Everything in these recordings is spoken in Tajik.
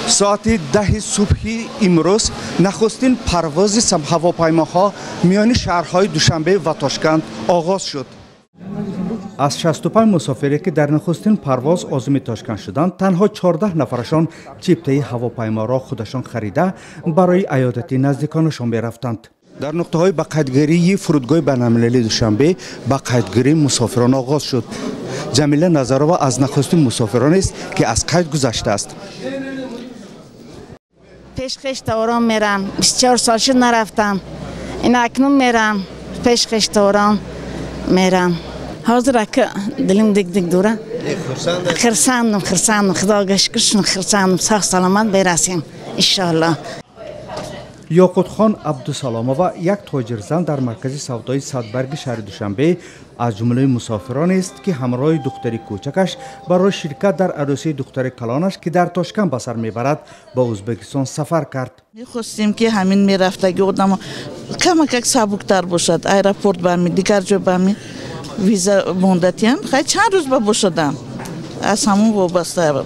Соати 10 субҳи имрӯз нахустин парвози ҳавопаймоҳо миёни шаҳрҳои Душанбе ва Тошканд оғоз шуд. Аз 65 мусофире, ки дар нахустин парвоз озими Тошканд шуданд, танҳо 14 нафарашон чиптаи ҳавопайморо худашон харида, барои аёдати наздиконашон мерафтанд. Дар нуқтаҳои ба қайдгирии фурудгоҳи байналмилалии Душанбе ба қайдгирии мусофирон оғоз шуд. Ҷамила Назарова аз нахустин мусофиронест, ки аз қайд гузаштааст. Пеш хешторон мерам. 24 сол шуд, нарафтам. Ин акнун мерам, пеш хешторон мерам. Ҳозир ака, дилим диг диг дура. Хирсандам, хирсандам, худога шукр, хирсандам. Сог саломат берасем, иншоалло. Ёқутхон Абдусаломова, як тоҷирзан дар маркази савдои Садбарги шаҳри Душанбе, аз ҷумлаи мусофиронест, ки ҳамроҳи духтари кӯчакаш барои ширкат дар арӯсии духтари калонаш, ки дар Тошканд ба сар мебарад, ба Ӯзбекистон сафар кард. Мехостем, ки ҳамин мерафтаги одамо камакак сабуктар бошад. Аэропорт бами, дигар ҷо бами виза мондатиям, хай, чанд рӯз ба бошадам, аз ҳамон вобаста.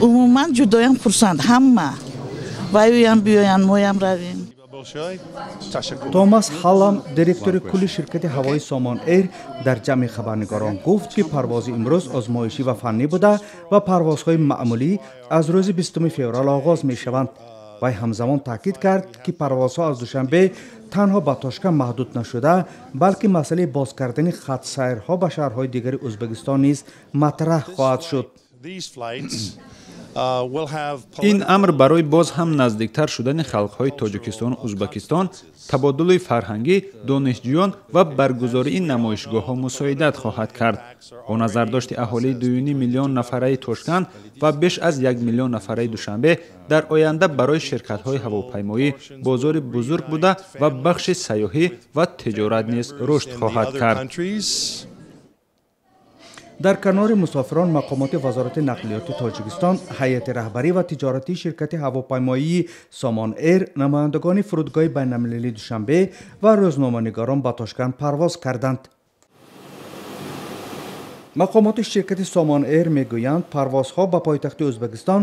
Умуман ҷудоям хурсанд, ҳама ваюям биёянд, моям равем. Томас Ҳалам, директори кулли ширкати ҳавои Сомон Эйр, дар ҷамъи хабарнигорон гуфт, ки парвози имрӯз озмоишӣ ва фаннӣ буда ва парвозҳои маъмулӣ аз рӯзи 20 феврал оғоз мешаванд. Вай ҳамзамон таъкид кард, ки парвозҳо аз Душанбе танҳо ба Тошканд маҳдуд нашуда, балки масъалаи боз кардани хатсайрҳо ба шаҳрҳои дигари Ӯзбекистон низ матраҳ хоҳад шуд. Ин амр барои боз ҳам наздиктар шудани халқҳои Тоҷикистону Ӯзбекистон, табодули фарҳангӣ, донишҷӯён ва баргузории намоишгоҳҳо мусоидат хоҳад кард. Бо назардошти аҳолии 2,5 миллион нафараи Тошканд ва беш аз 1 миллион нафараи Душанбе дар оянда барои ширкатҳои ҳавопаймоӣ бозори бузург буда ва бахши сайёҳӣ ва тиҷорат низ рушд хоҳад кард. Дар канори мусофирон мақомоти Вазорати нақлиёти Тоҷикистон, ҳайати раҳбарӣ ва тиҷоратии ширкати ҳавопаймоии Сомон Эйр, намояндагони фурудгоҳи байналмилалии Душанбе ва рӯзноманигорон ба Тошканд парвоз карданд. Мақомоти ширкати Сомон Эйр мегӯянд, парвозҳо ба пойтахти Ӯзбекистон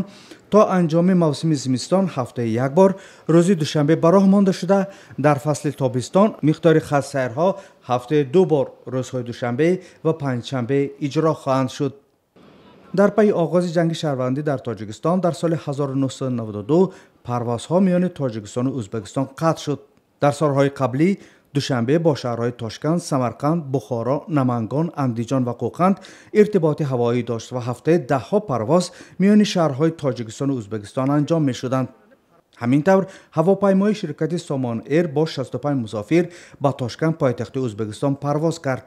то анҷоми мавсими зимистон ҳафтаи як бор рӯзи душанбе ба роҳ монда шуда, дар фасли тобистон миқдори хатсайрҳо ҳафтаи ду бор, рӯзҳои душанбе ва панҷшанбе, иҷро хоҳанд шуд. Дар пайи оғози ҷанги шаҳрвандӣ дар Тоҷикистон дар соли 1992 парвозҳо миёни Тоҷикистону Ӯзбекистон қатъ шуд. Дар солҳои қаблӣ Душанбе бо шаҳрҳои Тошканд, Самарқанд, Бухоро, Намангон, Андиҷон ва Қӯқанд иртиботи ҳавоӣ дошт ва ҳафтаи даҳҳо парвоз миёни шаҳрҳои Тоҷикистону Ӯзбекистон анҷом мешуданд. Ҳамин тавр, ҳавопаймои ширкати Сомон Эйр бо 65 мусофир ба Тошканд, пойтахти Ӯзбекистон, парвоз кард.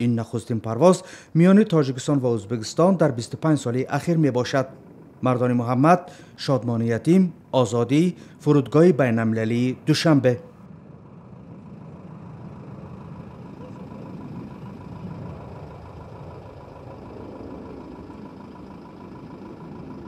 Ин нахустин парвоз миёни Тоҷикистон ва Ӯзбекистон дар 25 соли ахир мебошад. Мардони Муҳаммад, Шодмони Ятим, Озодӣ, фурудгоҳи байналмилалии Душанбе.